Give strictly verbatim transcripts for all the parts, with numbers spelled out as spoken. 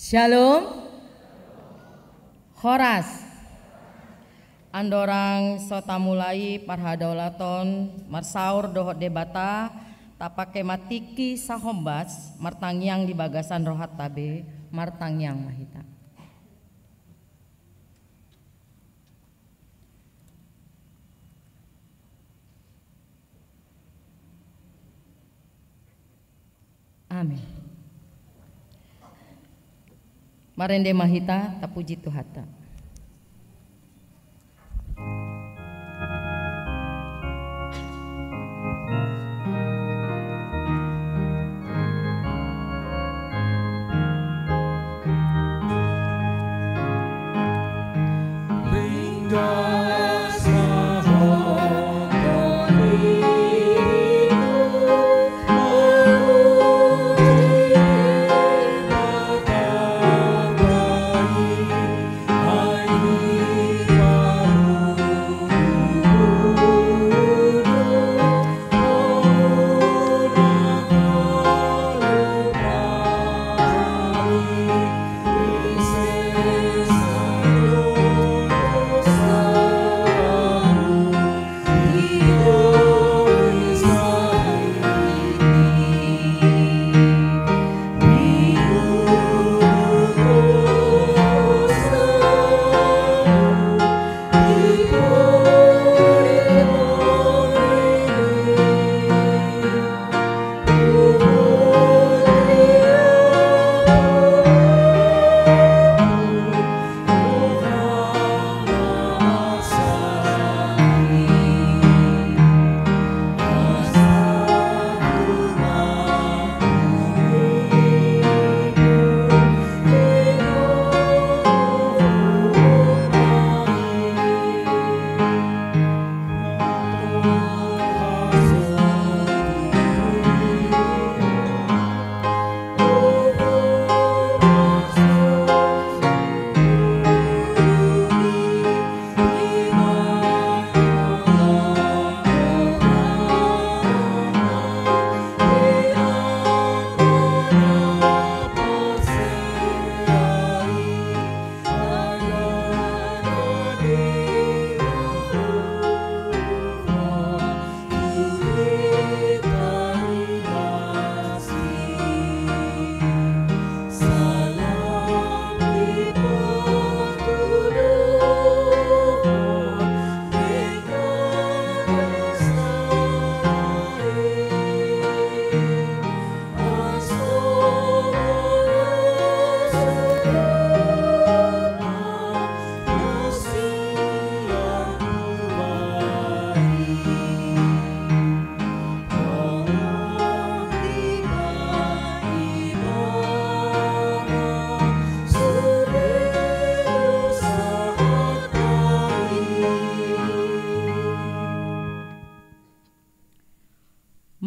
Shalom. Horas. Andorang so tamulai parhadaulaton marsaor dohot Debata, tapake ma tingki sahombas martangiang di bagasan rohanta be. Martangiang ma hita. Amin. Marende ma hita, tapuji Tuhanta.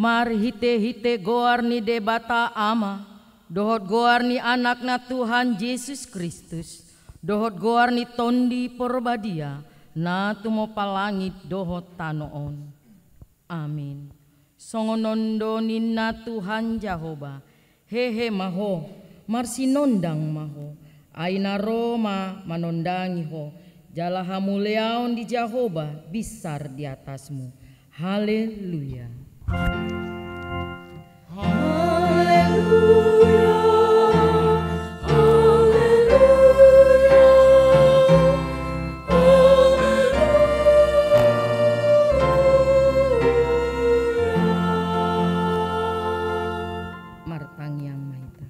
Marhitehite goar ni Debata Ama, dohot goar ni Anakna Tuhan Jesus Kristus, dohot goar ni Tondi Porbadia, na tumompa langit dohot tano on. Amin. Songon on do ninna Tuhan Jahowa, hehe ma ho, marsinondang ma ho, ai na ro ma manondangi ho, jala hamuliaon di Jahowa binsar di atasmu. Haleluya. Haleluya. Haleluya. Martangiang ma hita.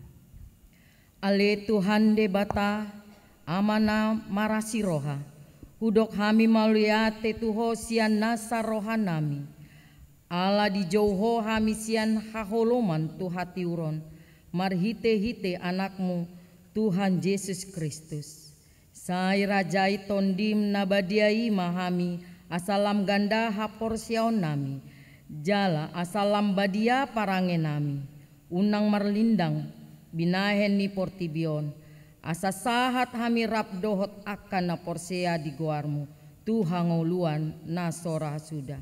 Ale Tuhan Debata, Ama na marasi roha, hudok hami mauliate tu Ho sian nasa rohanami, ala dijou Ho hami sian haholomon tu hatiuron, marhitehite Anakmu, Tuhan Jesus Kristus. Sai rajai Tondim na badia i ma hami, asa lam ganda haporseaonnami, jala asa lam badia parangenami, unang marlindang binahen ni portibi on, asa sahat hami rap dohot angka na porsea di goarmu tu hangoluan na so ra suda.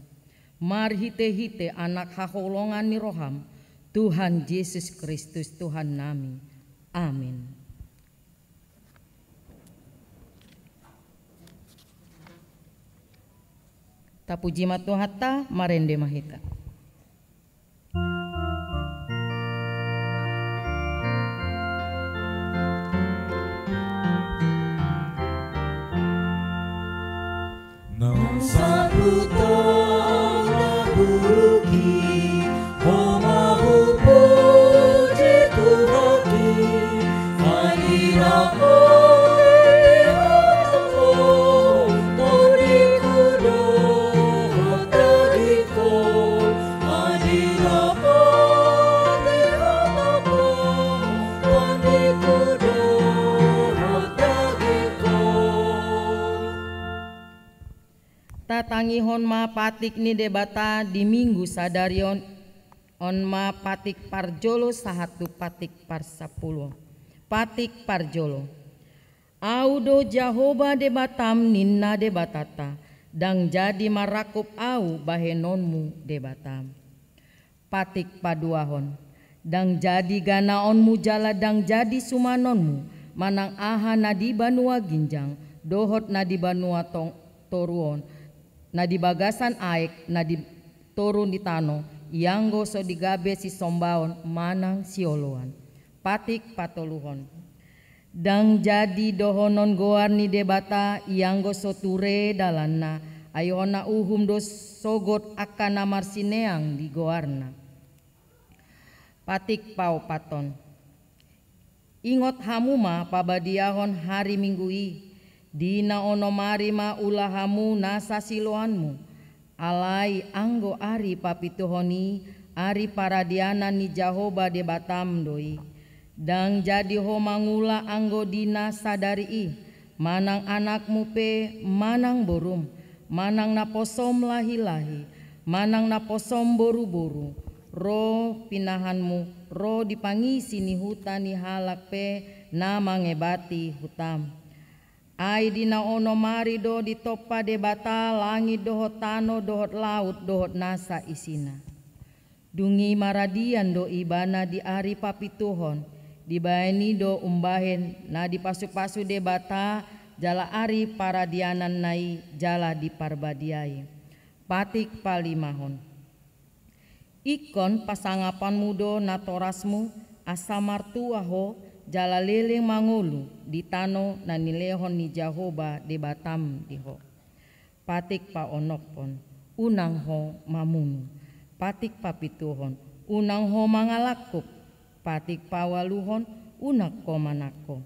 Marhitehite Anak haholongan ni roham, Tuhan Jesus Kristus Tuhannami. Amin. Tapuji ma Tuhanta, marende ma hita. Nang saputa na buruk i, Ho ma hupuji Tuhan i, ai di na pande hotangku, tondingku dohot dagingku, ai di na pande hotangku, tondingku dohot dagingku. Tatangihon ma patik ni Debata di Minggu sadari on, on ma patik parjolo sahat tu patik parsampulu. Patik parjolo. Ahu do Jahowa Debatam, ninna Debatanta, ndang jadi marangkup Ahu bahenonmu Debatam. Patik paduahon. Ndang jadi ganaonmu jala ndang jadi sumanonmu, manang aha na di banua ginjang, dohot na di banua tong-, toruon, na di bagasan aek, na di toru ni tano, ianggo so di gabe sisombaon manang sioloan. Patik patoluhon. Ndang jadi dohonon goar ni Debata, ianggo so ture dalanna, ai hona uhum do sogot angka na marsineang di goarna. Patik paopathon. Ingot hamu ma pabadiahon hari Minggu i, di na onom ari ma ula hamu nasa siloanmu, alai anggo ari papituhon i, ari paradianan ni Jahowa Debatam do i. Ndang jadi ho mangula anggo di na sadari i, manang anakmu pe, manang borum, manang naposom lahi-lahi, manang naposom boru-boru, ro pinahanmu, ro di pangisi ni huta ni halak pe na mangebati hutam. Ai di na onom ari do ditompa Debata langit dohot tano dohot laut dohot nasa isina. Dung i maradian do ibana di ari papituhon, dibahen i do umbahen na dipasu-pasu Debata jala ari paradiananna i jala diparbadiai. Patik palimahon. Ingkon pasangaponmu do natorasmu, asa martua ho, jala leleng mangolu di tano na nilehon ni Jahowa Debatam di ho. Patik paonomhon, unang ho mamunu. Patik papituhon, unang ho mangalangkup. Patik paualuhon, unang ho manangko.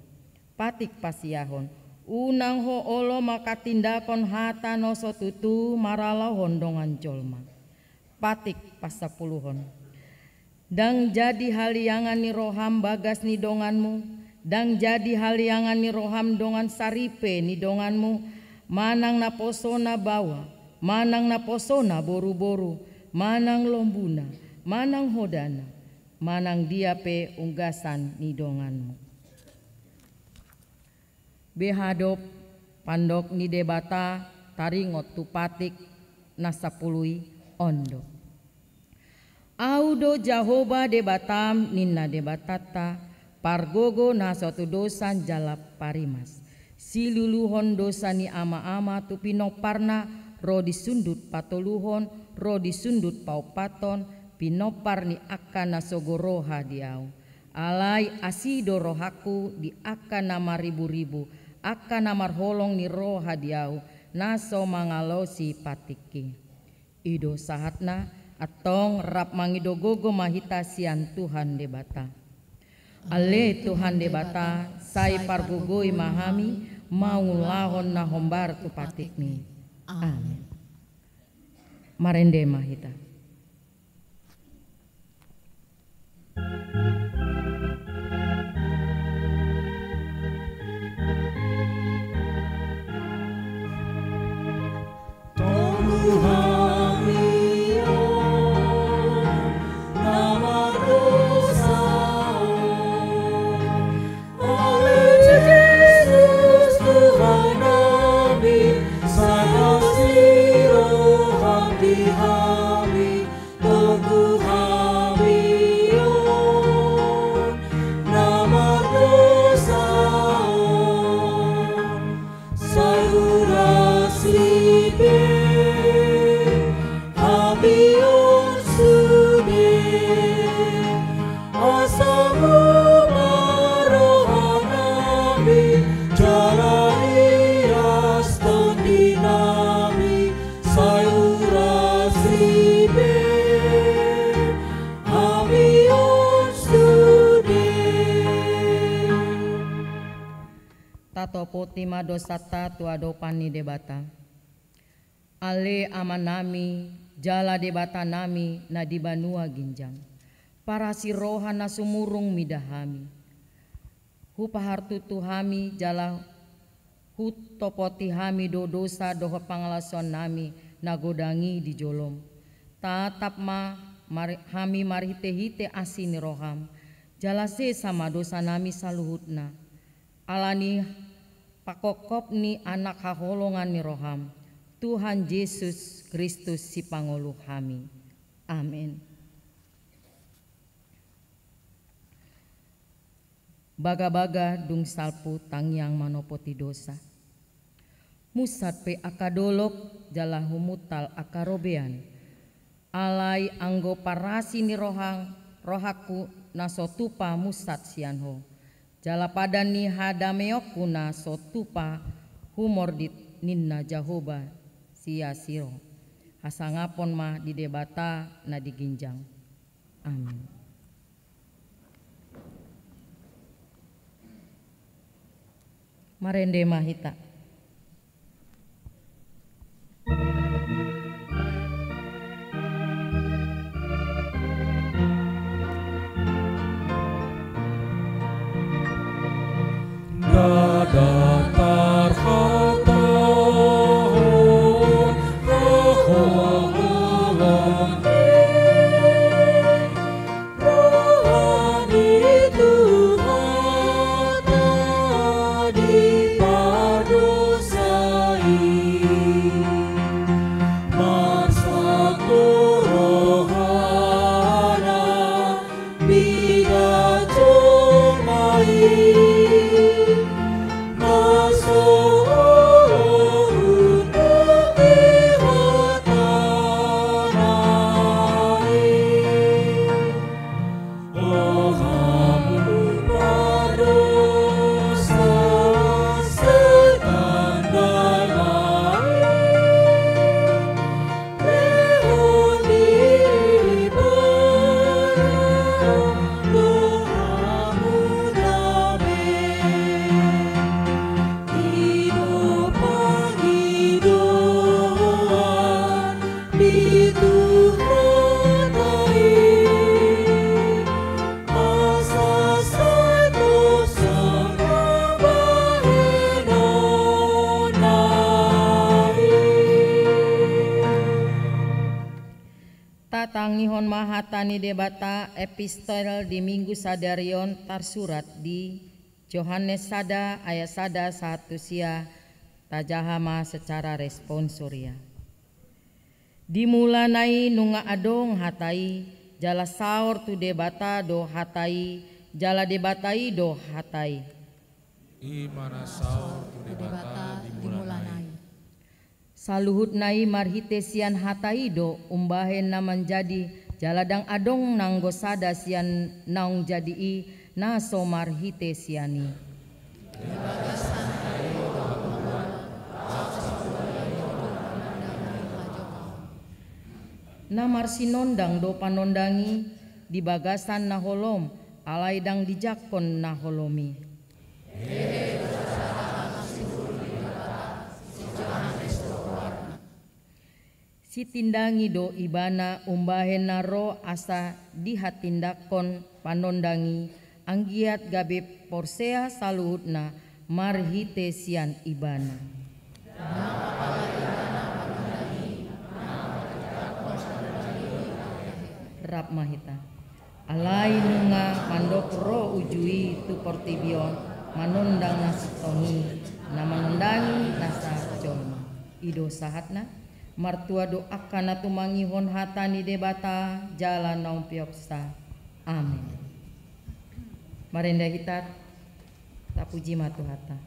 Patik pasiahon, unang ho olo manghatindangkon hata na so tutu maralaohon dongan jolma. Patik pasampuluhon. Ndang jadi haliangan ni roham bagas ni donganmu, ndang jadi haliangan ni roham dongan saripe ni donganmu, manang naposona baoa, manang naposona boru-boru, manang lombuna, manang hodana, manang dia pe unggasan ni donganmu. Beha do pandok ni Debata taringot tu patik na sampulu i, on do. Ahu do Jahowa Debatam, ninna Debatanta, pargogo na so tudosan jala parimas. Siluluhon dosa ni ama-ama tu pinomparna, ro di sundut patoluhon, ro di sundut paompathon, pinompar ni angka na sogo roha di ahu. Alai asi do rohangku di angka na marribu-ribu, angka na marholong ni roha di ahu, na so mangalosi patikki. I do sahatna, antong rap mangido gogo ma hita sian Tuhan Debata. Ale Tuhan Debata, sai pargogoi ma hami, mangulahon na hombar tu patikmi. Amen. Marende ma hita. Tonggu hami on na mardosa on. Ale Jesus Tuhan nami, sai asi roham di hami, tonggu hami on na mardosa on. Sai uras i pe Tatopoti ma dosanta tu adopan ni Debata. Ale Amanami, jala Debatanami na di banua ginjang, parasi roha na sumurung mida hami. Hupahartutu hami jala hutopoti hami do dosa dohot pangalaosion nami na godang i di jolom. Tatap ma mari-, hami marhite-hite asi ni roham, jala sesa ma dosa nami saluhutna. Alani pangkophop ni Anak haholongan ni roham, Tuhan Jesus Kristus sipangolu hami. Amen. Bagabaga dung salpu tangiang manopoti dosa. Musat pe angka dolok jala humuntal angka robean. Alai anggo parasi ni rohang, rohangku na so tupa musat sian Ho. Jala padan ni hadameonku na so tupa humordit ninna Jahowa sian siro. Hasangapon ma di Debata na di ginjang. Amen. Marende ma hita. Ndada tarhatahon haholongan i. Roha ni Tuhanta di pardosa i, marsangap rohana mida jolma i. Tatangihon ma hata ni Debata. Epistel di Minggu sadari on tarsurat di Johannes sada ayat sada sahat tu sia. Tajaha ma secara responsoria. Di mulana i nunga adong Hata i, jala saor tu Debata do Hata i, jala Debata i do Hata i. I ma na saor tu Debata di mulana i. Saluhutna i marhite sian Hata i do umbahen na manjadi, jala ndang adong nanggo sada sian naung jadi i na so marhite sian i. Na marsinondang do panondang i di bagasan na holom, alai ndang dijangkon na holom i. Sitindangi do ibana umbahen na ro asa dihatindangkon panondang i, anggiat gabe porsea saluhutna marhite sian ibana. Rap ma hita. Alai nunga mandok ro uju i tu portibi on, manondang na sintong i, na manondangi nasa jolma. I do sahatna. Martua do angka na tumangihon hata ni Debata jala na umpeopsa. Amen. Marende hita, tapuji ma Tuhanta.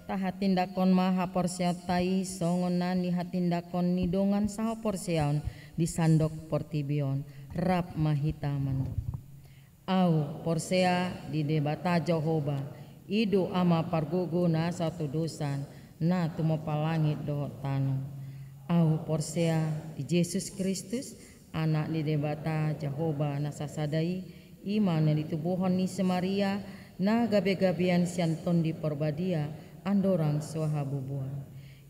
Tahatindangkon ma haporseaonta i songon na nihatindangkon ni dongan sahaporseaon di sandok portibi on. Rap ma hita mandok. Ahu porsea di Debata Jahowa, i do Ama pargogo na satudosan, na tumompa langit dohot tano. Ahu porsea di Jesus Kristus, Anak ni Debata Jahowa na sasada i, i ma na ditubuhon ni si Maria, na gabegabean sian Tondi Parbadia, andorang so habubuhan.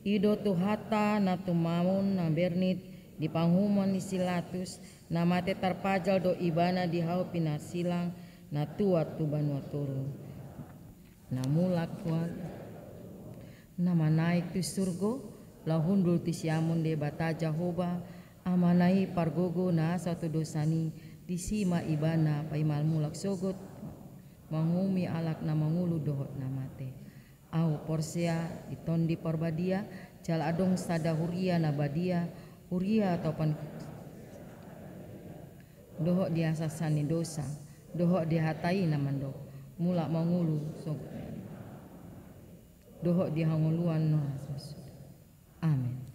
I do Tuhanta na tumaon na bernit di panguhuman ni si Latus, na mate tarpajal do ibana di hau pinarsilang, na tuat tu banua toru. Na mulak tu atas, na manaek tu surgo, laho hundul tu siamun Debata Jahowa, Amana i pargogo na satudosan i, disi ma ibana paima mulak sogot manguhumi halak na mangolu dohot na mate. Ahu porsea di Tondi Parbadia, jala adong sada huria na badia, huria topot dohot di hasesaan ni dosa, dohot di hata i na mandok, mulak mangolu sogot, dohot di hangoluan na so suda. Amen.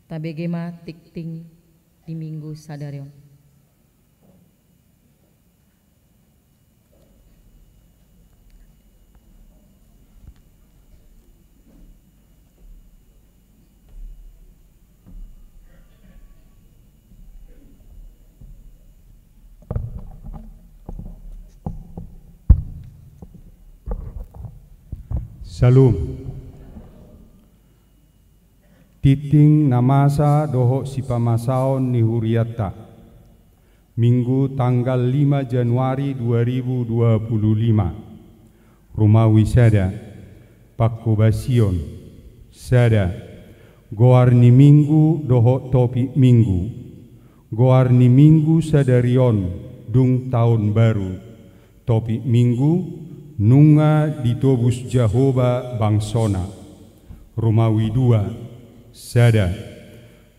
Tabege ma tingting di Minggu sadari on. Syalom. Tingting na masa dohot sipamasaon ni hurianta. Minggu tanggal lima Januari dua ribu dua puluh lima. Romawi sada. Pangkobasion. Sada. Goar ni Minggu dohot topik Minggu. Goar ni Minggu sadari on dung taon baru. Topik Minggu, nunga ditobus Jahowa bangsona. Romawi dua. Sada.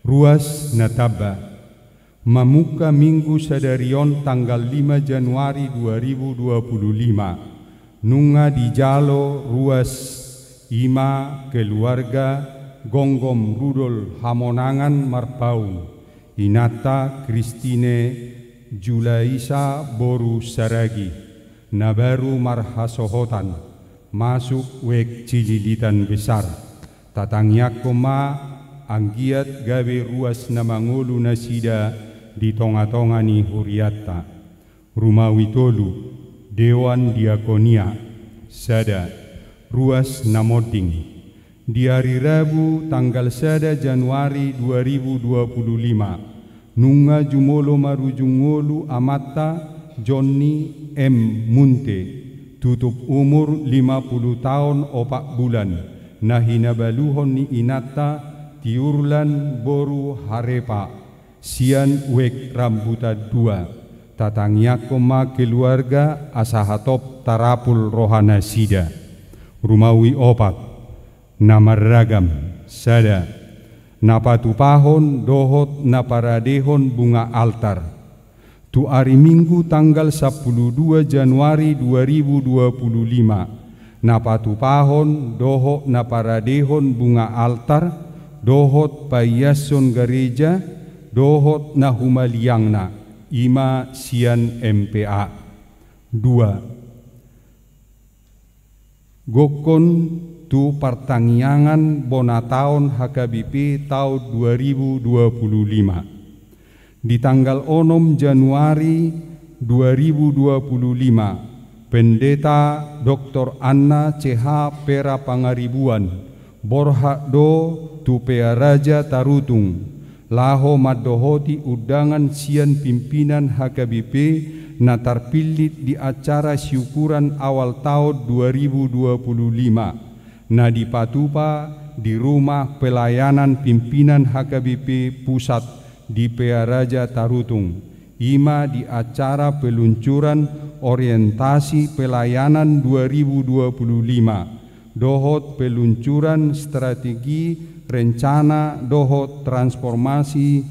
Ruas na tamba. Mamungka Minggu sadari on tanggal lima Januari dua ribu dua puluh lima, nunga dijalo ruas, i ma keluarga Gonggom Rudol Hamonangan Marpaung, inanta Kristine Julaisa boru Saragi, na baru marhasohotan, masuk wijk Cililitan Besar. Tatangiangkon ma anggiat gabe ruas na mangolu nasida di tongatonga ni hurianta. Romawi tolu. Dewan Diakonia. Sada. Ruas na monding. Di ari Rabu tanggal sada Januari dua ribu dua puluh lima, nunga jumolo marujung ngolu amanta Jonni M Munte, tutup umur lima puluh taon opat bulan, na hinabaluhon ni inanta Tiurlan boru Harepa, sian wijk Rambutan dua. Tatangiangkon ma keluarga asa hatop tarapul rohanasida. Romawi opat. Na marragam. Sada. Na patupahon dohot na paradehon bunga altar. Tu ari Minggu tanggal sampulu dua Januari dua ribu dua puluh lima, na patupahon dohot na paradehon bunga altar, dohot paiashon gareja, dohot na humaliangna, i ma sian M P A. Dua. Gokkon tu partangiangan bona taon H K B P taon dua ribu dua puluh lima. Di tanggal onom Januari dua ribu dua puluh lima, Pendeta Doktor Anna C H Pera Pangaribuan, borhat do tu Pearaja Tarutung, laho mandohoti undangan sian pimpinan H K B P na tarpillit di acara siukuran awal taon dua ribu dua puluh lima, na dipatupa di Rumah Pelayanan Pimpinan H K B P Pusat di Pearaja Tarutung, i ma di acara peluncuran orientasi pelayanan dua ribu dua puluh lima, dohot peluncuran strategi rencana dohot transformasi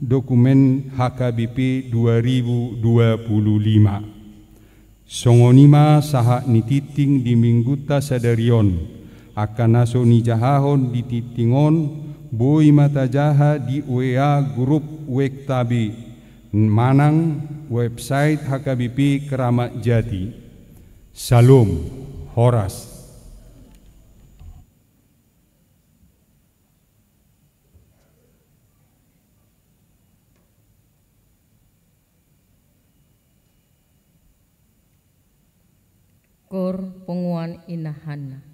dokumen H K B P dua ribu dua puluh lima. Songon i ma sahat ni tingting di minggunta sadari on, angka na so nijahahon di tingting on, boi ma tajaha di W A grup Wektabe manang website H K B P Keramat Jati. Salom, horas. Kor punguan inahanna.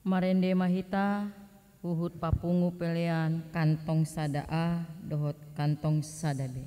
Marende ma hita huhut papungu pelean kantong sada A dohot kantong sada B.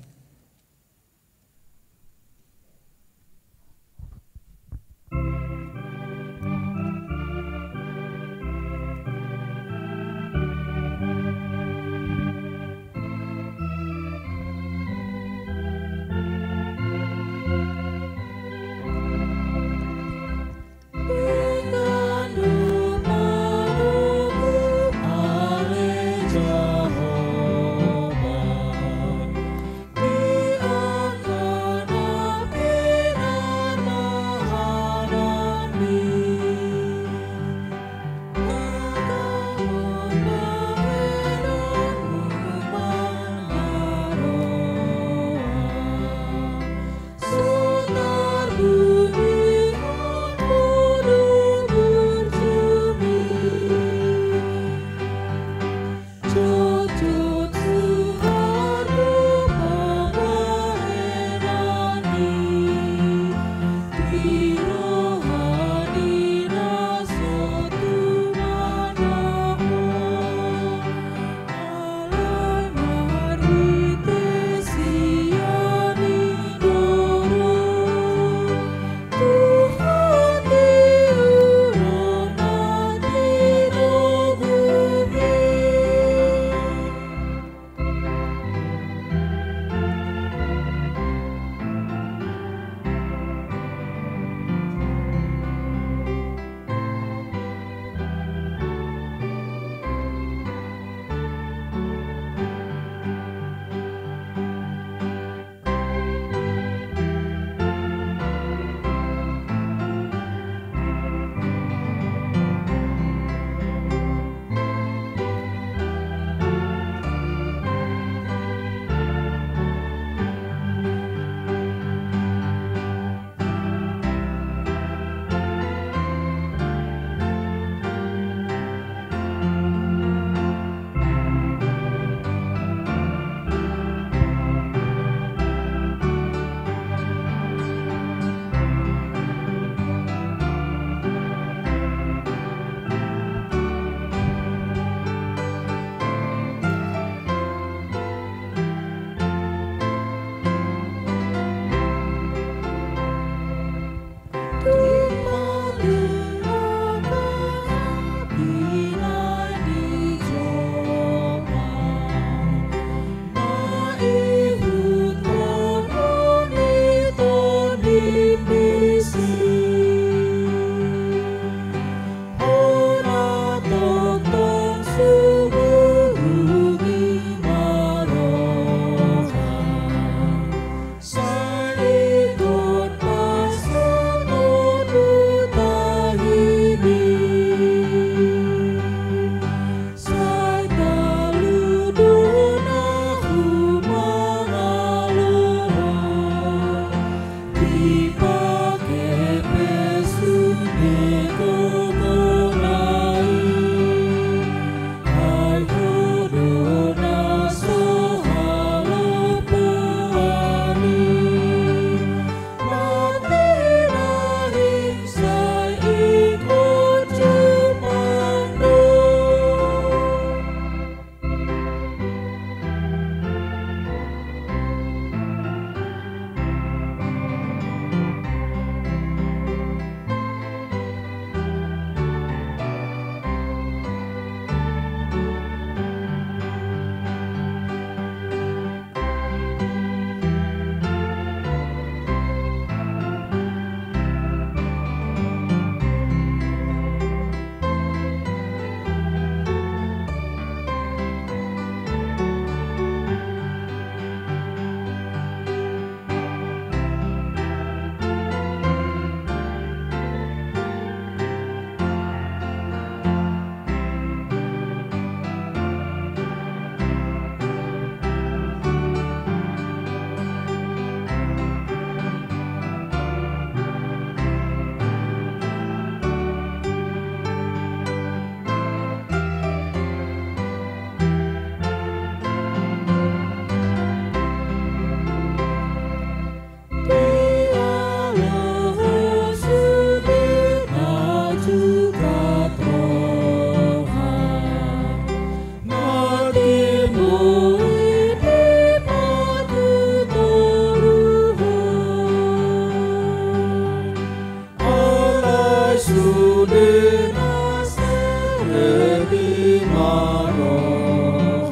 Sude na sereti ma roha,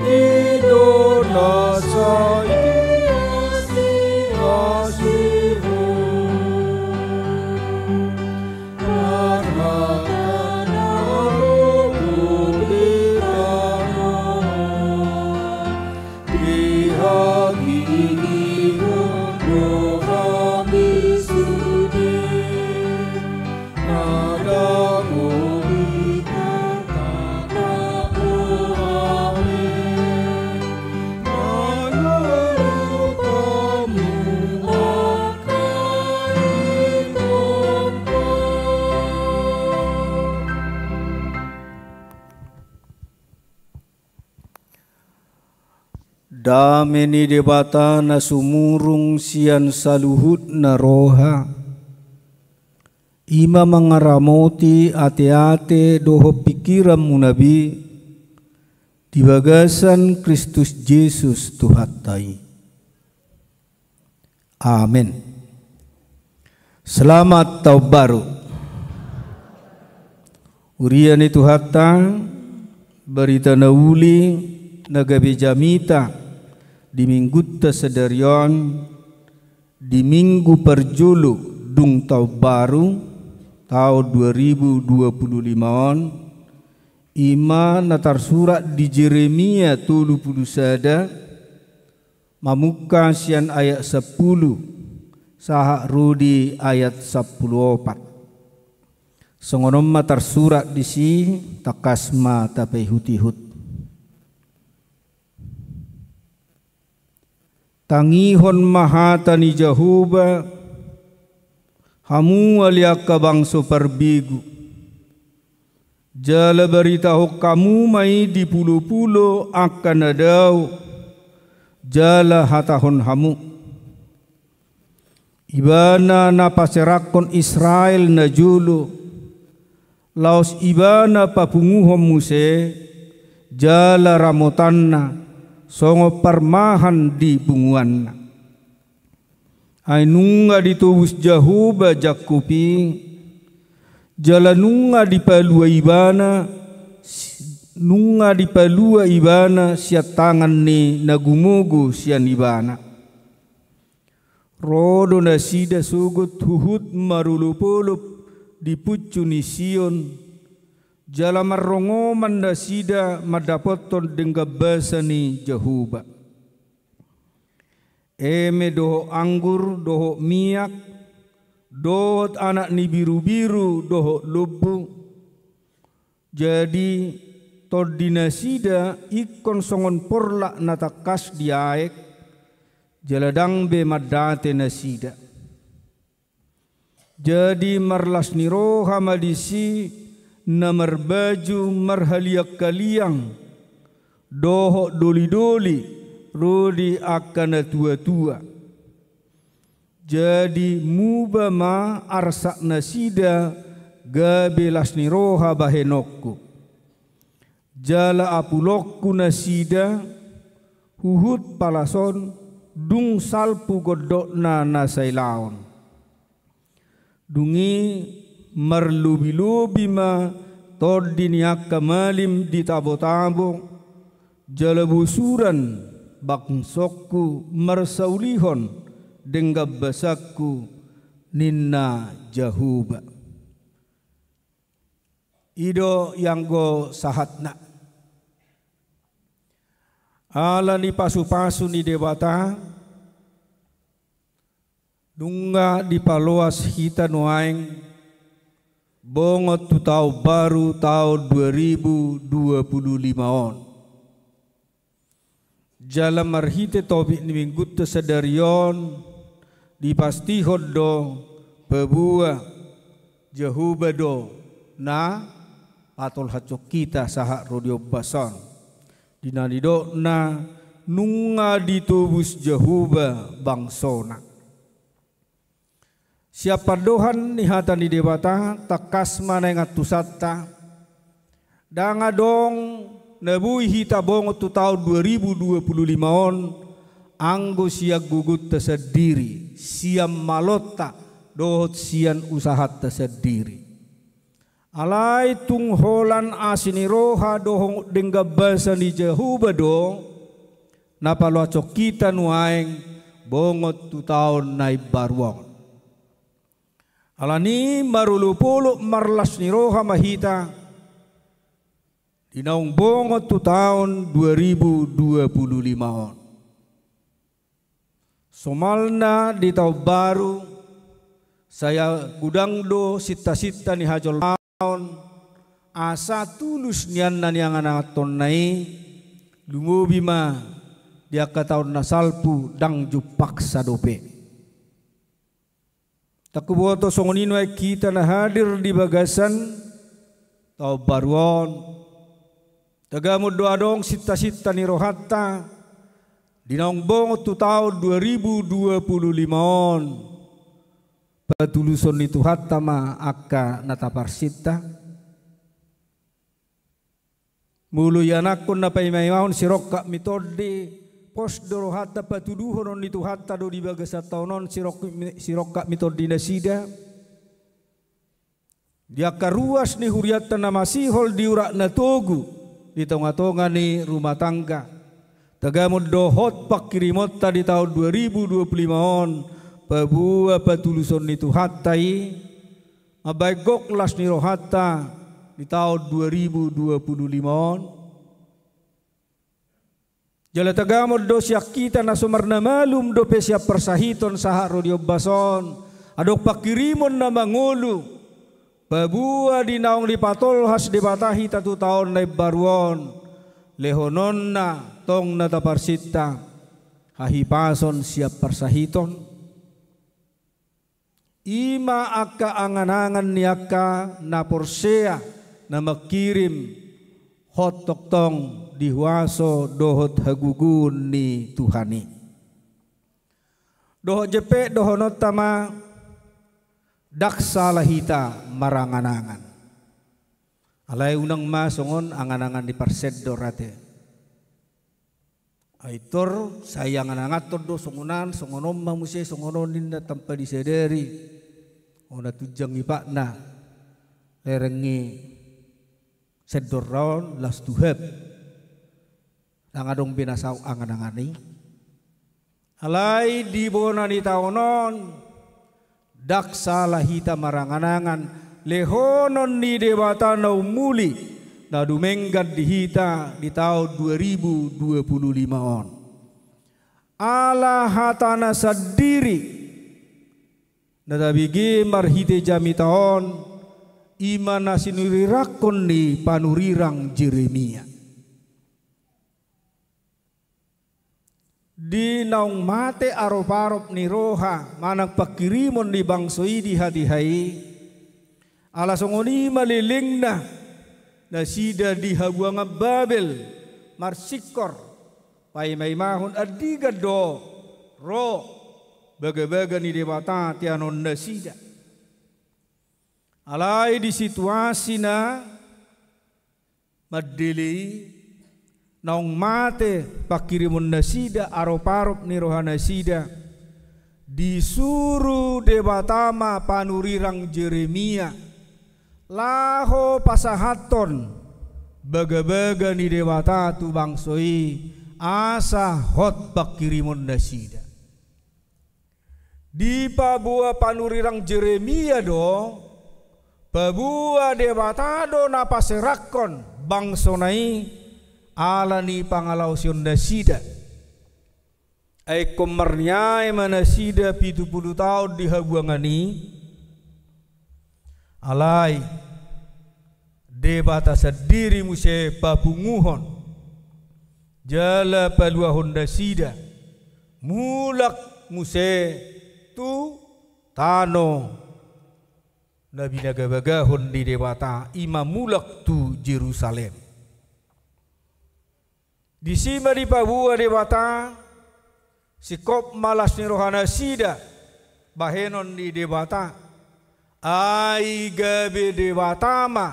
idola sai asi-asi ho. Parhata na lopot di tano, dihagigihon do hami sude, na dao ditatap ho hami, mangalup hamu angka i tompa. Dame ni Debata na sumurung sian saluhutna roha, i ma mangaramoti ateate dohot pingkiranmuna be di bagasan Kristus Jesus Tuhanta i. Amen. Selamat Tahun Baru. Huria ni Tuhanta, barita na uli na gabe jamita di minggunta sadari on, di minggu parjolo dung Tahun Baru, taon dua ribu dua puluh lima on, i ma na tarsurat di Jeremia tolu pulu sada, mamungka sian ayat sampulu sahat ro di ayat sampulu opat. Songon on ma tarsurat disi, tangkas ma tapaihutihut. Tangihon ma hata ni Jahowa, hamu ale angka bangso parbegu. Jala baritahon hamu ma i di pulopulo angka na dao, jala hatahon hamu: Ibana na paserangkon Israel najolo, laos Ibana papunguhon muse, jala ramotanna songon parmahan di punguanna. Ai nunga ditobus Jahowa Jakkob i, jala nunga dipalua Ibana, nunga dipalua Ibana sian tangan ni na gumogo sian Ibana. Ro do nasida sogot huhut marolopolop di puncu ni Sion, jala marrongoman nasida mandapothon denggan basa ni Jahowa. Eme dohot anggur dohot miak, dohot anak ni birubiru dohot lombu. Jadi, tondi nasida ingkon songon porlak na tangkas di aek, jala ndang be mandate nasida. Jadi marlas ni roha ma disi na marbaju marhaliangkaliang dohot dolidoli ro di angka natuatua. Jadi muba ma arsak nasida gabe las ni roha bahenonku. Jala apulonku nasida, huhut palas on, dung salpu gondokna na sailaon. Dung i marlobilobi ma tondi ni angka malim di tabotabo, jala bosuran bangsongku marsaulihon denggan basangku, ninna Jahowa. I do ianggo sahatna. Ala ni pasupasu ni Debata, nunga dipaloas hita nuaeng bongot tu taon baru taon dua ribu dua puluh lima on. Jala marhite topik ni minggunta sadari on, dipastihon do paboa Jahowa do na patolhashon hita sahat ro di ombas on. Di na nidokna nunga ditobus Jahowa bangsona. Sian pandohan ni hata ni Debata, tangkas ma naeng antusanta, ndang adong na boi hita bongot tu taon dua ribu dua puluh lima on, anggo sian gogonta sandiri, sian malonta, dohot sian usahanta sandiri. Alai tung holan asi ni roha dohot denggan basa ni Jahowa do na paluashon hita nuaeng bongot tu taon na imbaru on. Alani i marolopolop marlas ni roha ma hita di naung bongot tu taon dua ribu dua puluh lima on. Somalna di taon baru, sai godang do sintasinta ni hajolmaon, asa tulus nian na nianganangantonna i, lumobi ma di angka taon na salpu ndang jumpangsa dope. Ndang huboto songon i nuaeng hita na hadir di bagasan taon baru on. Tagamon do adong sintasinta ni rohanta di naung bongot tu taon dua ribu dua puluh lima on, patuluson ni Tuhanta ma angka na taparsinta. Molo ianakhon na paimaimahon sirongkap ni tondi, pos do rohanta patuduhonon ni Tuhanta do di bagasan taon on sirongkap ni, sirongkap ni tondi nasida. Di angka ruas ni hurianta na masihol di urat na togu di tongatonga ni rumah tangga. Tagamon do hot pangkirimonta di taon dua ribu dua puluh lima on, paboa patuluson ni Tuhanta i, mambahen gok las ni rohanta di taon dua ribu dua puluh lima on. Jala tagamon do sian hita na so marnamalum dope sian parsahiton sahat ro di ombas on, adong pangkirimon na mangolu, paboa di naung dipatolhas Debata hita tu taon na imbaru on, lehononna tong na taparsinta hahipason sian parsahiton. I ma angka anganangan ni angka na porsea na mangkirim hot tongtong di huaso dohot hagogoon ni Tuhan i. Dohot jempek dohononta ma, ndang sala hita maranganangan. Alai unang ma songon anganangan ni parsendor ate. Ai tor sai angananganhon do songon an, songon on ma muse, songon on ninna tanpa disadari. Ona tunjang ipakna, lereng ni sendorna on, last to have. Ndang adong be na saut anganangan i. Alai di bona ni taon on, ndang sala hita maranganangan lehonon ni Debata na umuli, na dumenggan di hita di taon dua ribu dua puluh lima on. Ala hatana sandiri na tabege marhite jamita on, i ma na sinurirangkon ni panurirang Jeremia. Di naung mate aroparop ni roha manang pangkirimon ni bangso i di hatiha i, ala songon i ma lelengna nasida di habuangan Babel marsingkor, paimaimahon andigan do ro bagabaga ni Debata teanonnasida. Alai di situasi na mandele i, naung mate pangkirimon nasida, aroparop ni roha nasida, disuru Debata ma panurirang Jeremia laho pasahathon bagabaga ni Debata tu bangso i, asa hot pangkirimon nasida. Dipaboa panurirang Jeremia do, paboa Debata do na paserangkon bangsona i ala ni pangalaosion nasida. Ai ingkon marniae ma nasida pitu pulu taon di habuangan i. Alai Debata sandiri muse papunguhon jala paluahon nasida mulak muse tu tano na binagabagahon ni Debata, i ma mulak tu Jerusalem. Disi ma dipaboa Debata, singkop ma las ni roha nasida bahenon ni Debata, ai gabe Debata ma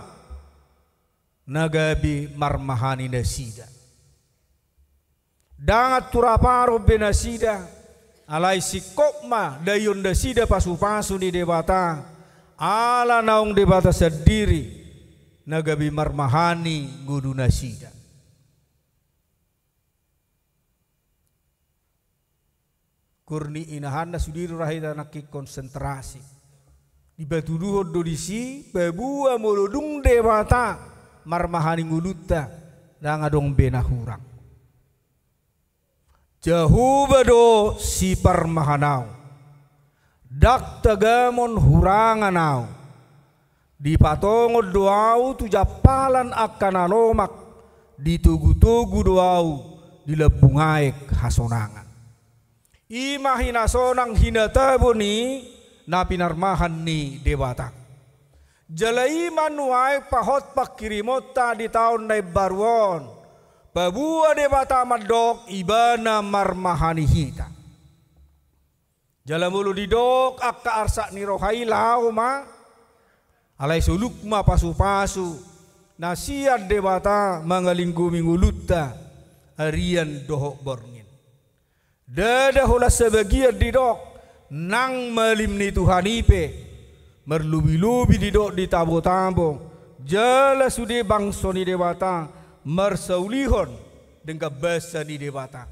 na gabe marmahani nasida. Ndang antusi aroparop be nasida, Alai singkop ma daion nasida pasupasu ni Debata, ala naung Debata sandiri na gabe marmahani ngolunasida. Kur ni inahanna sude do ra hita nangkin konsentrasi. Dipatuduhon do disi, paboa molo dung Debata marmahani ngolunta, ndang adong be na hurang. Jahowa do siparmahan ahu. Ndang tagamon hurangan ahu. Dipatongon do ahu tu jampalan angka na lomak, ditogutogu do ahu di lambung aek hasonangan. I ma hinasonang hinatabo ni na pinarmahan ni Debata. Jala i ma nuaeng pahot panghirimonta di taon na imbaru on. Paboa Debata mandok ibana marmahani hita. Jala molo didok angka arsak ni roha i laho ma, alai soluk ma pasupasu na sian Debata mangalinggomi ngolunta, arian dohot borngin. Ndada holan sabagian didok, nang malim ni Tuhan i pe, marlobilobi didok di tabotabo, jala sude bangso ni Debata marsaulihon denggan basa ni Debata.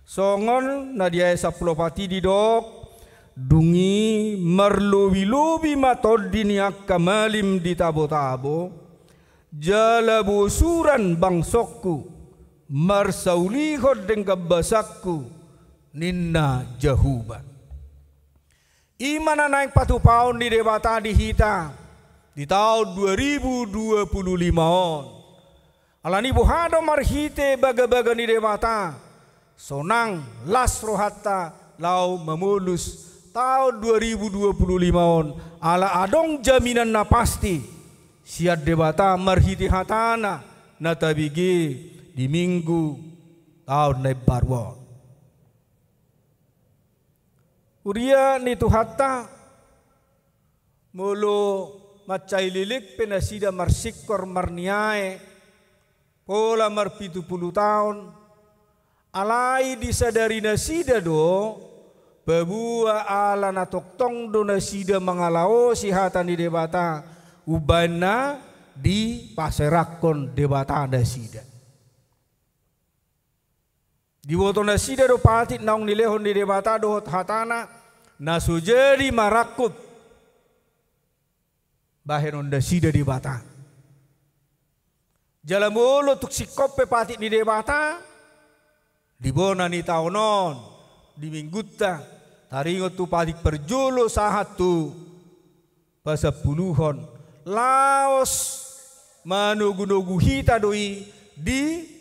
Songon na di ayat sampulu opat i didok, dung i marlobilobi ma tondi ni angka malim di tabotabo, jala bosuran bangsongku, marsaulihon denggan basangku, ninna Jahowa. I ma na naeng patupaon ni Debata di hita di taon dua ribu dua puluh lima on. Alani boha do marhite bagabaga ni Debata, sonang las rohanta laho mamolus taon dua ribu dua puluh lima on, ala adong jaminan na pasti sian Debata marhite hatana na tabege di Minggu taon na imbaru on. Huria ni Tuhanta, molo mansai leleng pe nasida marsingkor marniae pola marpitu pulu taon, alai disadari nasida do, paboa ala na tongtong do nasida mangalaosi hata ni Debata, umbahen na dipaserahon Debata nasida. Diboto nasida do patik naung nilehon ni Debata dohot hatana, na so jadi marangkup bahenon nasida Debata. Jala molo tung singkop pe patik ni Debata, di bona ni taon on, di Minggunta, taringot tu patik parjolo sahat tu pasampuluhon, laos manogunogu hita do i di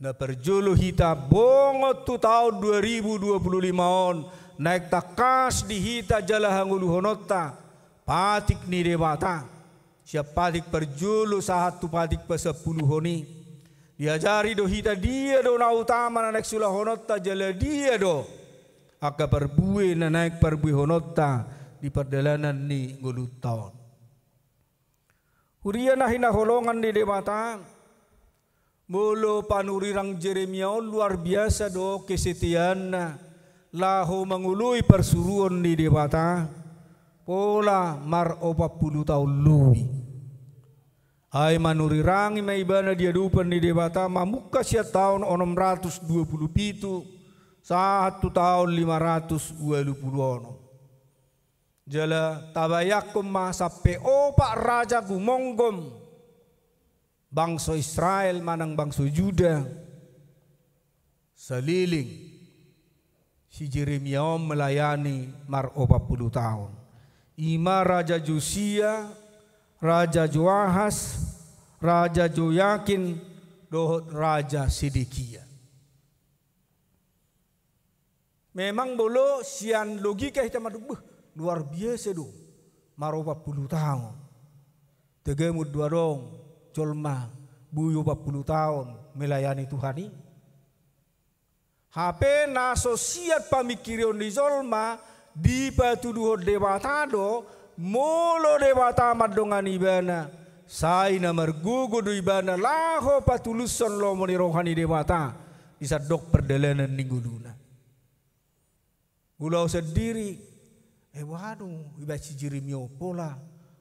na parjolo hita bongot tu taon dua ribu dua puluh lima on, naeng tangkas di hita jala hangoluhononta patik ni Debata, sian patik parjolo sahat tu patik pasampuluhon i. Diajari do hita dia do na utama na naeng sulahononta jala dia do angka parbue na naeng parbuehononta di pardalanan ni ngolunta on. Huria na hinaholongan ni Debata, molo panurirang Jeremia on luar biasa do kesetiaanna laho mangoloi parsuruon ni Debata, pola maropat pulu taon lobi. Ai manurirangi ma ibana di adopan ni Debata mamungka sian taon onom ratus dua pulu pitu sahat tu taon lima ratus ualu pulu onom. Jala tabayangkon ma sampe opat raja gumonggom bangso Israel manang bangso Juda saleleng si Jeremia on melayani maropat pulu taon. I ma Raja Josia, Raja Joahas, Raja Joyakin, dohot Raja Sedekia. Memang molo sian logika hita mandok, beh, luar biasa do, maropat pulu taon. Tagamon do adong jolma boi opat pulu taon melayani Tuhan i. Hape na so sian pamingkirion ni jolma dipatuduhon Debata do, molo Debata mandongani ibana, sai na margogo do ibana laho patulushon lomo ni roha ni Debata di sandok pardalanan ni ngoluna. Molo au sandiri, eh, boha do ibaen si Jeremy on, pola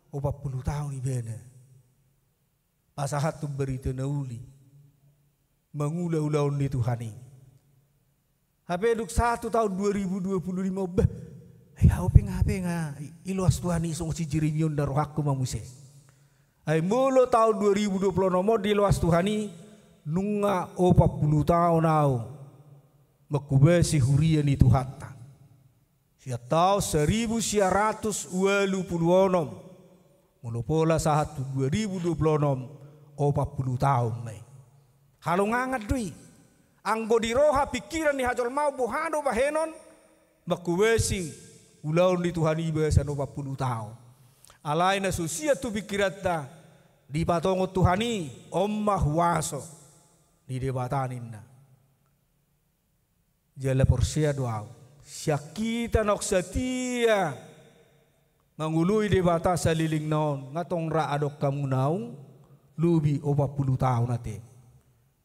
opat pulu taon ibana pasahathon barita na uli, mangula ulaon ni Tuhan i. Hape dung sahat tu taon dua ribu dua pulu lima on, bah, ai au pe nga, pe nga i-, iloas Tuhan i songon si Jeremy on, na rohangku ma muse. Ai molo taon dua ribu dua pulu onom on diloas Tuhan i, nunga opat pulu taon au manghobasi huria ni Tuhanta. Sian taon saribu sia ratus ualu pulu onom, molo pola sahat tu dua ribu dua pulu onom, opat pulu taon ma i. Halongangan do i. Anggo di roha, pingkiran ni hajolmaon, boha do bahenon manghobasi ulaon ni Tuhan i bagasan opat pulu taon? Alai na so sian tu pingkiranta, dipatongon Tuhan i, on ma huaso ni Debata ninna. Jala porsea do au, sian hita naung satia mangoloi Debata saleleng na on, nga tong ra adong hamu naung lobi opat pulu taon ate.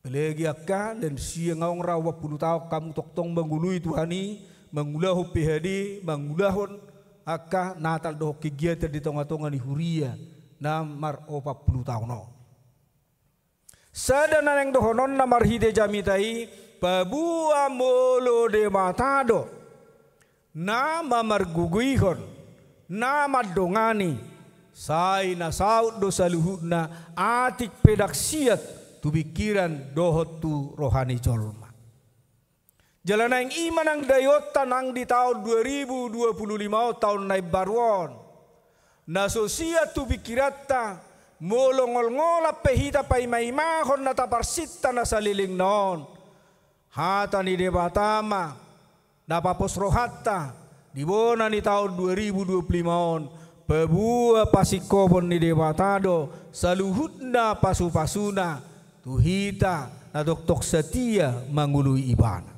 Apalagi angka lansia, nga tong ra opat pulu taon hamu tongtong mangoloi Tuhan i, mangulahon P H D, mangulahon angka Natal dohot kegiatan di tongatonga ni huria na mar opat pulu taon on. Sada na naeng dohononna marhite jamita i, paboa molo Debata do na mamargogoihon, na mandongani, sai na saut do saluhutna, atik pe ndang siat tu pingkiran dohot tu roha ni jolma. Jala naeng i ma nang daionta nang di taon dua ribu dua pulu lima on, taon na imbaru on. Na so siat tu pingkiranta, molo ngolngolan pe hita paimaimahon na taparsinta na saleleng na on, hata ni Debata ma na papos rohanta di bona ni taon dua ribu dua pulu lima on, paboa pasingkopon ni Debata do saluhutna pasupasuna tu hita na tongtong satia mangoloi Ibana.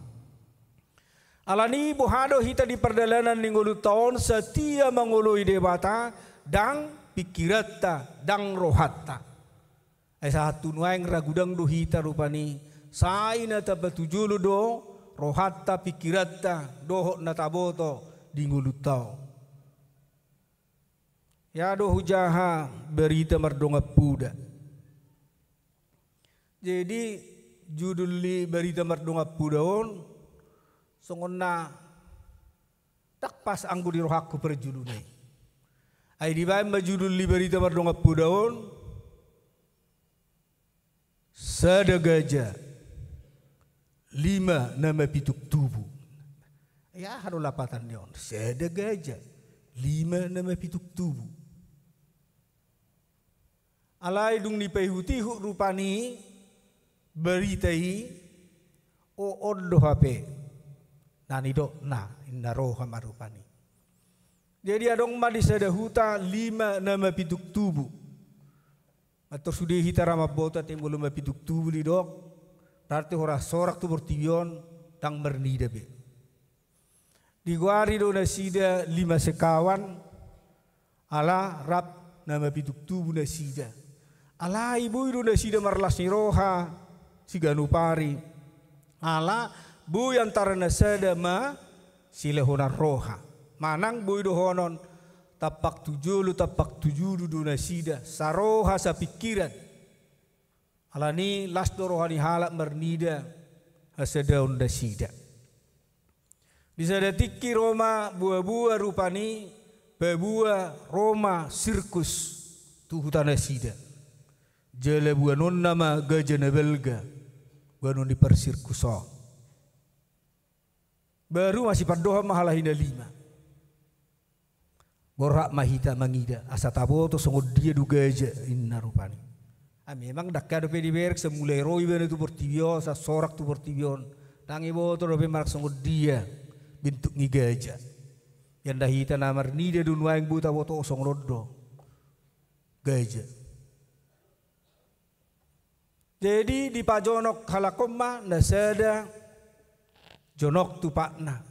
Alani i, boha do hita di pardalanan ni ngolunta on satia mangoloi Debata, ndang pingkiranta, ndang rohanta. Ai sahat tu nuaeng ra godang do hita rupani, sai na tapatujolo do rohanta, pingkiranta, dohot na taboto di ngolunta on. Ia do hujaha barita mardongan poda. Jadi, judul ni barita mardongan poda on, songon na ndang pas anggo di rohangku parjuluna i. Ai dibaen ma judul ni barita mardongan poda on, Sada gaja, lima na mapitung tubu. Ia aha do lapatan ni on? Sada gaja, lima na mapitung tubu. Alai dung dipaihutihut rupani barita i, o, on do hape na nidokna, inna roha ma rupani. Jadi adong ma di sada huta lima na mapitung tubu. Mantor sude hita ra mamboto ate, molo mapitung tubu didok, berarti holan sorak tu portibi on, ndang marnida be. Digoari do nasida lima sekawan, ala rap na mapitung tubu nasida. Alai boi do nasida marlas ni roha siganup ari. Ala boi antara na sada masilehonan roha. Manang boi dohonon, tampak tu jolo, tampak tu julu do nasida, saroha, sapingkiran. Alani las do roha ni halak marnida hasadaon nasida. Di sada tingki ro ma boaboa rupani, paboa ro ma sirkus tu huta nasida. Jala boanonna ma gaja na balga, boanon ni parsirkus on. Baru masipandohan ma halak i na lima. Borhat ma hita mangida, asa taboto songon dia do gaja, inna rupani. Ah, memang ndang hea dope diberek, sai mulai ro ibana tu portibi on, sai sorak tu portibi on. Ndang iboto dope manang songon dia bentuk ni gaja. Ian da hita na marnida do nuaeng boi taboto songon on do gaja. Jadi dipajonok halak on ma na sada jonok tu patna.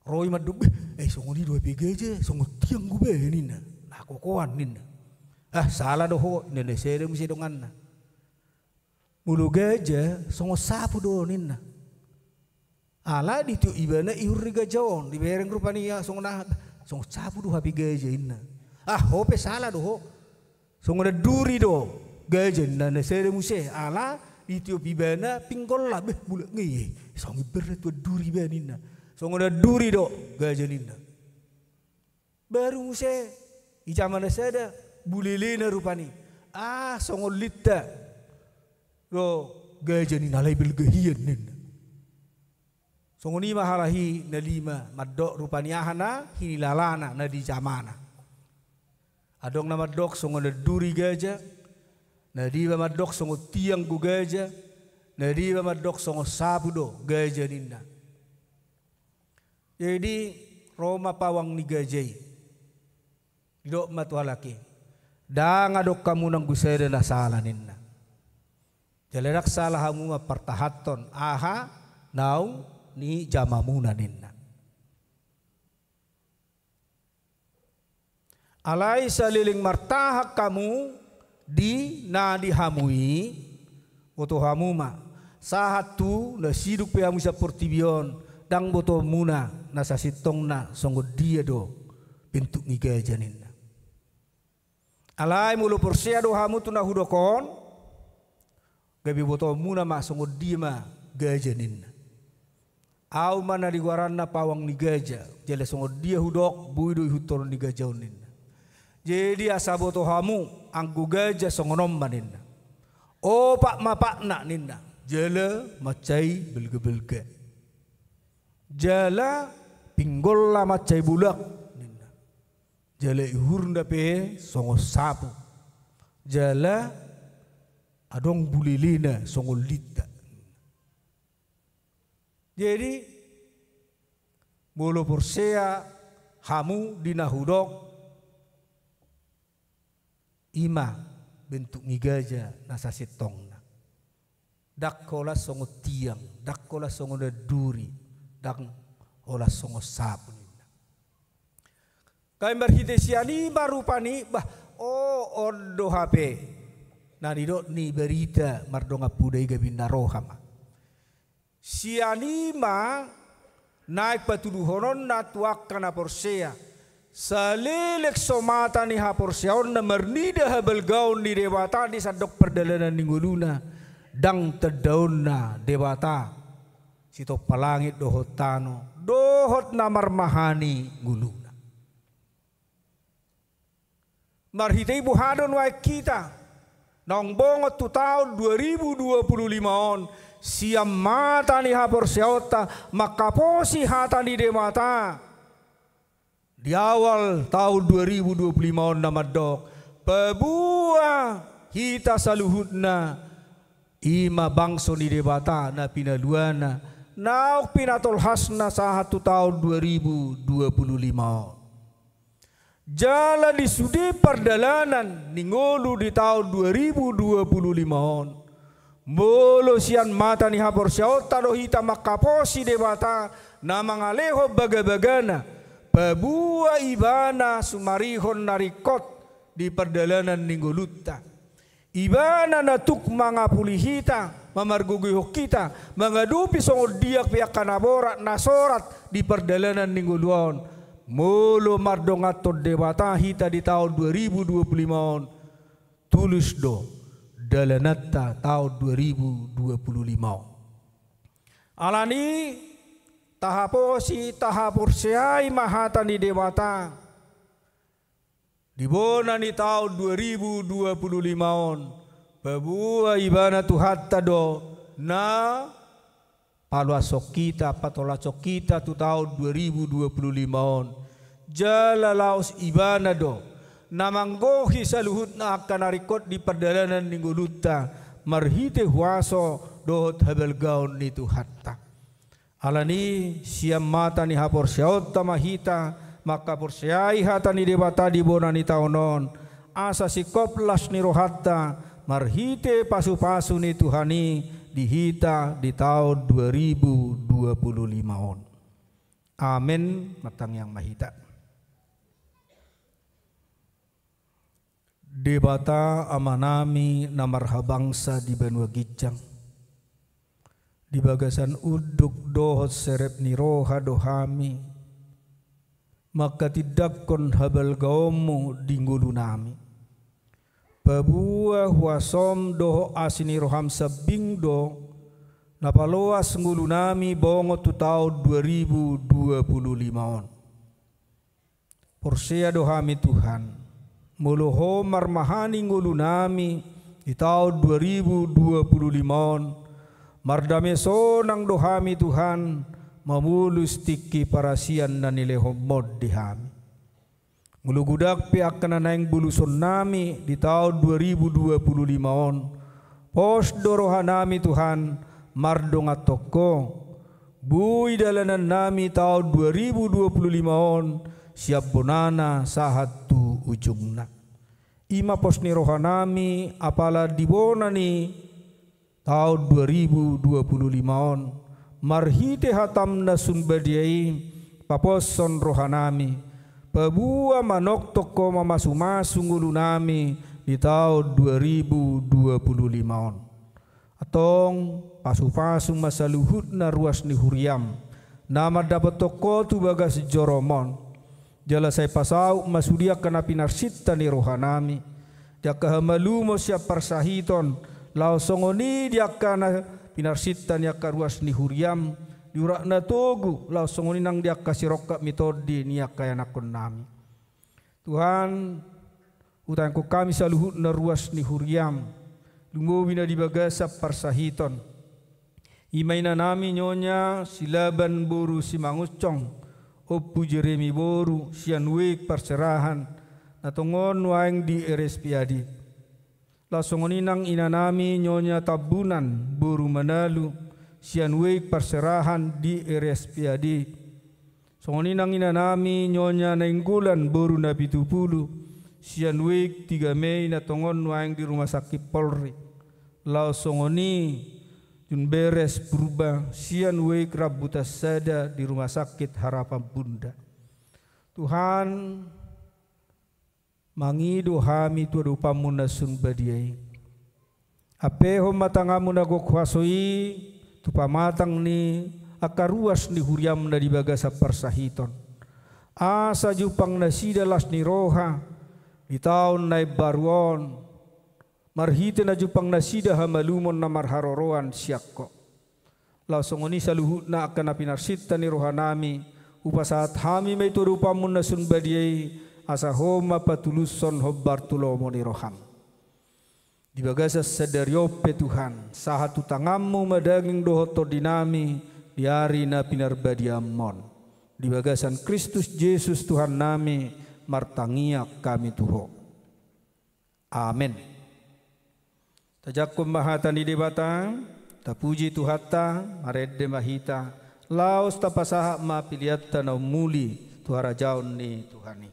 Ro i mandok, "Beh, eh, songon i do hape gaja, songon tiang do bae," ninna. "Na kokoan," ninna. "Ah, sala do ho," ninna na sada muse donganna. "Molo gaja, songon sapu do," ninna. Ala ditiop ibana ihur ni gaja on, dibereng rupani ia songon aha, songon sapu do hape gaja ninna. Ah, ho pe sala do ho. Songon na duri do gaja ninna na sada muse, ala ditiop ibana pinggolna, beh, bulak nge, songon berna tu anduri ba ninna. Songon na duri do gaja ninna. Baru muse, dijama na sada, bulelena rupani. Ah, songon linta do gaja ninna, alai balga hian ninna. Songon i ma halahi na lima mandok rupani aha na hinilalana na dijamana. Adong na mandok songon na duri gaja, na dua mandok songon tiang do gaja, na dua mandok songon sapu do gaja ninna. Jadi, ro ma pawang ni gaja i. Didok ma tu halak i, ndang adong hamu nanggo sada na sala ninna. Jala ndang sala hamu mampartahanhon aha naung nijamamuna ninna. Alai saleleng martahan hamu di na di hamu i, boto hamu ma, sahat tu na sidung pe hamu sian portibi on, ndang botoonmuna na sasintongna songon dia do bentuk ni gaja ninna. Alai molo porsea do hamu tu na hudok on, gabe botoonmuna ma songon dia ma gaja ninna. Ahu ma na digoaranna pawang ni gaja, jala songon dia hudok, boi do ihuthon ni gaja on ninna. Jadi asa boto hamu, anggo gaja songon on ma ninna. Opat ma patna ninna, jala mansai belga-belga. Jala pinggolna mansai bulak ninna. Jala ihurna pe songon sapu. Jala adong bulelena songon linta. Jadi, molo porsea hamu di na hudok, i ma bentuk ni gaja na sasintongna. Ndang holan songon tiang, ndang holan songon na duri, ndang holan songon sapu ninna. Gabe marhite sian i ma rupani, bah, o, on do hape na nidok ni barita mardongan poda i, gabe na roha ma. Sian i ma naeng patuduhononna tu angka na porsea. Saleleng so mata ni haporseaonna marnida habalgaon ni Debata di sandok pardalanan ni ngoluna, ndang tandaonna Debata sitompa langit dohot tano, dohot na marmahani ngoluna. Marhite i boha do nuaeng hita naung bongot tu taon dua ribu dua puluh lima on, sian mata ni haporseaonta mangkaposi hata ni Debata di awal taon dua ribu dua puluh lima on na mandok, paboa hita saluhutna i ma bangso ni Debata na pinaluana, naung pinatolhasna sahat tu taon dua ribu dua puluh lima on. Jala di sude pardalanan ni ngolu di taon dua ribu dua puluh lima on, molo sian mata ni haporseaonta do hita mangkaposi Debata na mangalehon bagabagana, paboa Ibana sumarihon na ringkot di pardalanan ni ngolunta. Ibana na tuk mangapuli hita, mamargogoihon hita, mangadopi songon dia pe angka na borat na sorat di pardalanan ni ngolu on. Molo mardonganhon Debata hita di taon dua ribu dua puluh lima on, tulus do dalananta taon dua ribu dua puluh lima on. Alani tahaposi, tahaporseai ma hata ni Debata. Di bona ni taon dua ribu dua puluh lima on, paboa Ibana Tuhanta do na paluashon hita, patolhashon hita tu taon dua ribu dua puluh lima on. Jala laos Ibana do na manggohi saluhutna angka na ringkot di pardalanan ni ngolunta marhite huaso dohot habalgaon ni Tuhanta. Alani sian mata ni haporseaonta ma hita mangkaporseai hata ni Debata di bona ni taon on, asa singkop las ni rohanta marhite pasupasu ni Tuhan i di hita di taon dua ribu dua puluh lima on. Amen. Martangiang ma hita. Debata Amanami na marhabangsa di banua ginjang, Di bagasan unduk dohot serep ni roha do hami manghatindanghon habalgaonmu di ngolunami. Paboa huasom dohot asi ni roham sambing do na paloas ngolunami bongot tu taon dua ribu dua puluh lima on. Porsea do hami Tuhan, molo Ho marmahani ngolunami di taon dua ribu dua puluh lima on, mardame sonang do hami Tuhan, mamolus tingki parasian na nilehonmon di hami. Molo godang pe angka na naeng bolusonnami di taon dua ribu dua puluh lima on, pos do rohanami Tuhan, mardonganhon Ho. Boi dalanannami taon dua ribu dua puluh lima on, sian bonana sahat tu ujungna. I ma pos ni rohanami, apala di bona ni taon dua ribu dua puluh lima on, marhite hatam na sun badia i, paposhon rohanami, paboa manongtong Ho mamasumasu ngolunami di taon dua ribu dua puluh lima on. Antong, pasupasu ma saluhutna ruas ni huriam, na mandapothon Ho tu bagas jorom on. Jala sai pasaut ma sude angka na pinarsinta ni rohanami, di angka hamalumon sian parsahiton, laos songon i di angka na pinarsinta ni angka ruas ni huriam, di urat na togu, laos songon i nang di angka sirongkap ni tondi ni angka ianakhonnami. Tuhan, hutangihon hami saluhutna ruas ni huriam, lumobi na di bagasan parsahiton. I ma inanami Nyonya Silaban boru Simangunsong, Ompu Jeremi boru, sian Wijk Parserahan, na tongon nuaeng di R S P A D. Laos songon i nang inanami Nyonya Tambunan boru Manalu, sian Wijk Parserahan di R S P A D. Songon i nang inanami Nyonya Nainggolan boru Napitupulu, sian Wijk Tiga Mei, na tongon nuaeng di Rumah Sakit Polri. Laos songon i Jumberes Purba, sian Wijk Rambutan Sada di Rumah Sakit Harapan Bunda. Tuhan, mangido hami tu adopanmu na sun badia i. Ampehon ma tanganmu na gok huaso i tu pamatang ni angka ruas ni huriam na di bagasan parsahiton, asa jumpang nasida las ni roha di taon na imbaru on, marhite na jumpang nasida hamalumon na marharoroan sian Ho. Laos songon i saluhutna angka na pinarsinta ni rohanami, hupasahat hami ma i tu adopanmu na sun badia i, asa Ho ma patulushon hombar tu lomo ni roham. Di bagasan sadari on pe Tuhan, sahat tu tanganmu ma daging dohot tondinami di ari na pinarbadiaonmon. Di bagasan Kristus Jesus Tuhannami, martangiang hami tu Ho. Amen. Tajangkon ma hata ni Debata, tapuji Tuhanta, marende ma hita, laos tapasahat ma peleanta na umuli tu harajaon ni Tuhan i.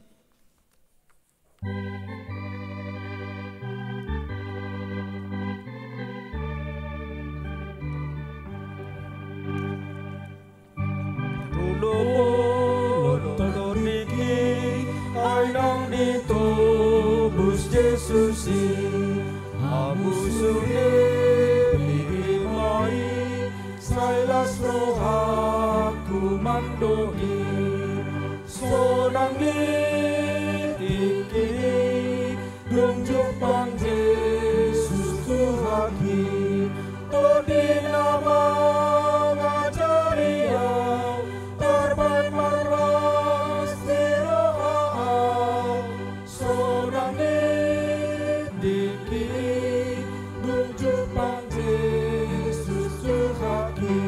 Ro do ho, tondongki, ai naung ditobus Jesus i, hamu sude pege ma i, sai las rohangku mandok i, sonang ni tingki i, dung jumpang Jesus Tuhanki, Tondi na mangajari au, tarbaen marlas ni roha au, sonang ni tingki i, dung jumpang Jesus Tuhanki.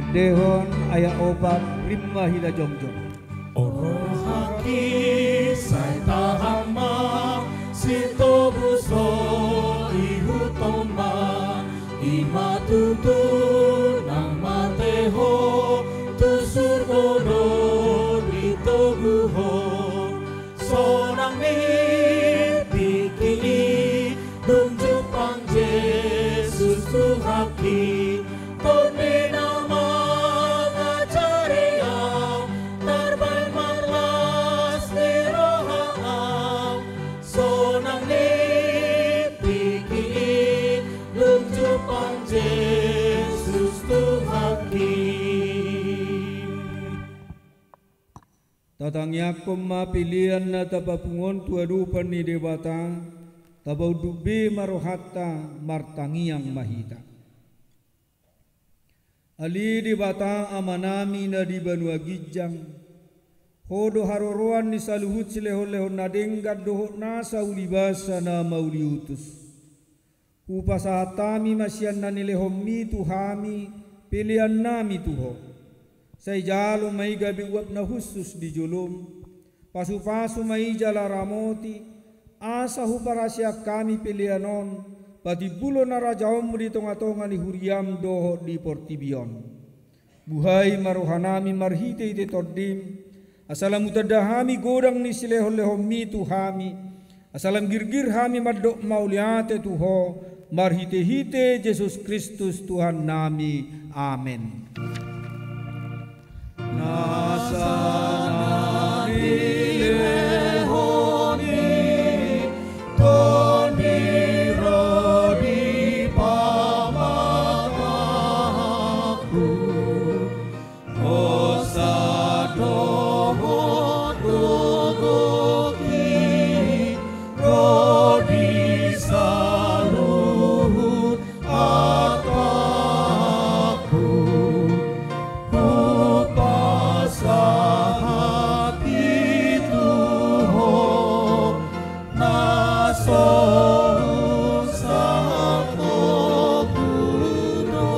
Endehon ayat opat, rim ma hita jongjong. O rohangki, sai tahan ma, sitobus ho ihuthon ma, i ma tutu nang mate ho, tu surgo do ditogu ho. Sonang ni tingki i, dung jumpang Jesus Tuhanki, Tondi na mangajari au, tarbahen marlas ni roha au. Sonang ni tingki i, dung jumpang Jesus Tuhanki. Tatangiangkon ma pelean na tapapungu on tu adopan ni Debata, tapaunduk be ma rohanta, martangiang ma hita. Ale Debata Amanami na di banua ginjang, Ho do haroroan ni saluhut silehonlehon na denggan dohot nasa ulibasa na mauliutus. Hupasahat hami ma sian na nilehonmi tu hami peleannami tu Ho. Sai jalo ma i gabe uap na hushus di jolom. Pasupasu ma i jala ramoti, asa huparaseang hami pelean on, patimbulhon harajaonmu di tongatonga ni huriam dohot di portibi on. Buhai ma rohanami marhitehite Tondim, asa lam hutanda hami godang ni silehonlehonmi tu hami, asa lam girgir hami mandok mauliate tu Ho, marhitehite Jesus Kristus Tuhannami. Amen. Nasa na nilehon i, Tondi ro di pamatangku. Hosa dohot gogoki ro di saluhut atangku. Hupasahat i tu Ho, na so husahat Ho tu do.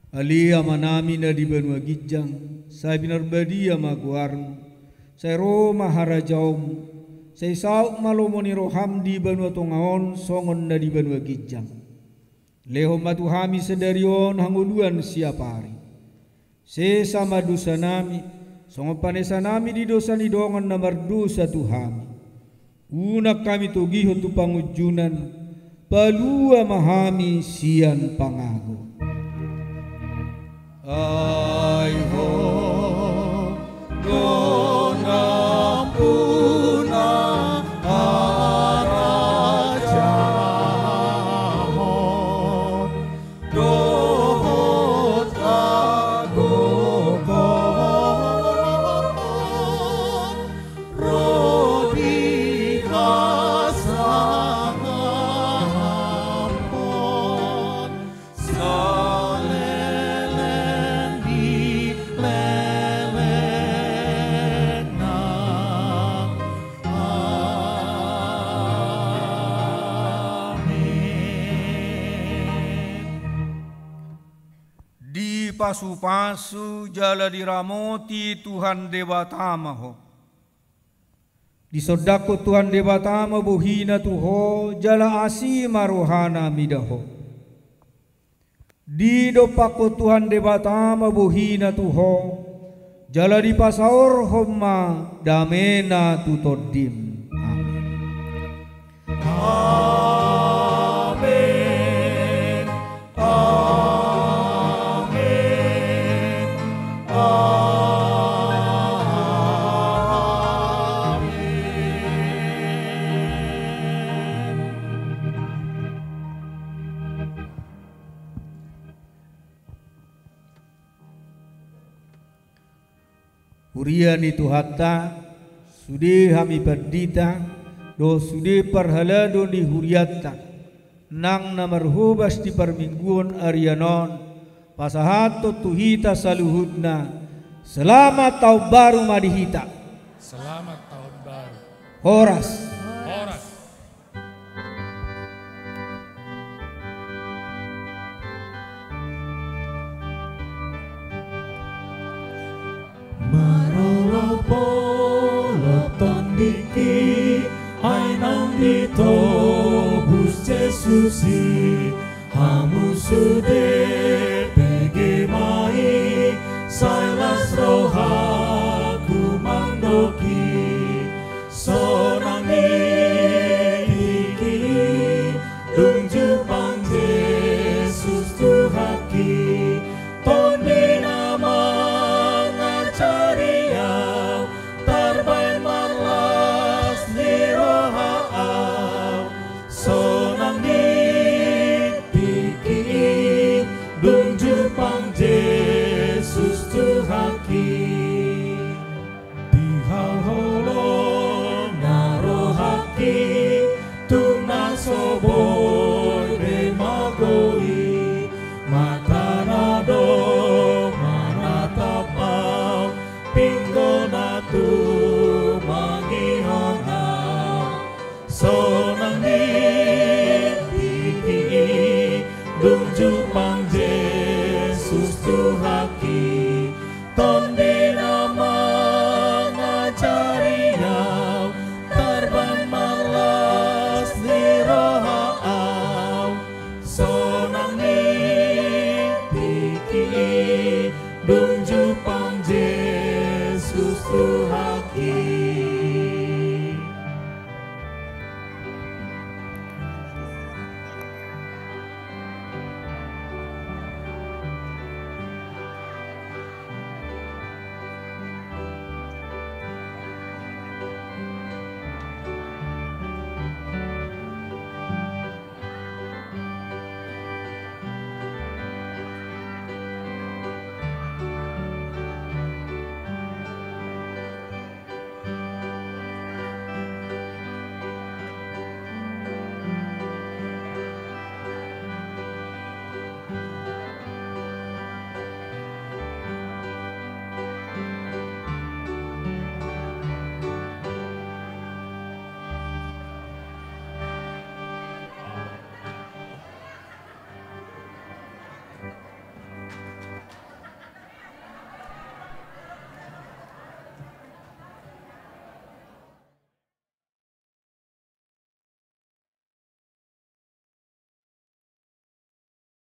Ale Amanami na di banua ginjang, sai pinarbadia ma goarmu, sai ro ma harajaonmu, sai saut ma lomo ni roham di banua tonga on songon na di banua ginjang. Lehon ma tu hami sadari on hangoluan siapari. Sesa ma dosanami, songon panesanami di dosa ni dongan na mardosa tu hami. Unang hami togihon tu pangunjunan, palua ma hami sian pangago. Ai Ho do nampuna harajaon dohot hagogoon ro di hasangapon saleleng ni lelengna. Amen. Dipasupasu jala diramoti Tuhan Debata ma ho. Disondangkon Tuhan Debata ma bohina tu ho, jala asi ma rohana mida ho. Didompakkon Tuhan Debata ma bohina tu ho, jala dipasaorhon ma damena tu tondim. Amen. Amen. Amen. Amen. Huria ni Tuhanta, sude hami pandita dohot sude parhalado ni hurianta, nang na marhobas di parmingguon arian on, pasahathon tu hita saluhutna. Selamat Tahun Baru ma di hita. Selamat Tahun Baru. Horas. Horas. Si hamu sude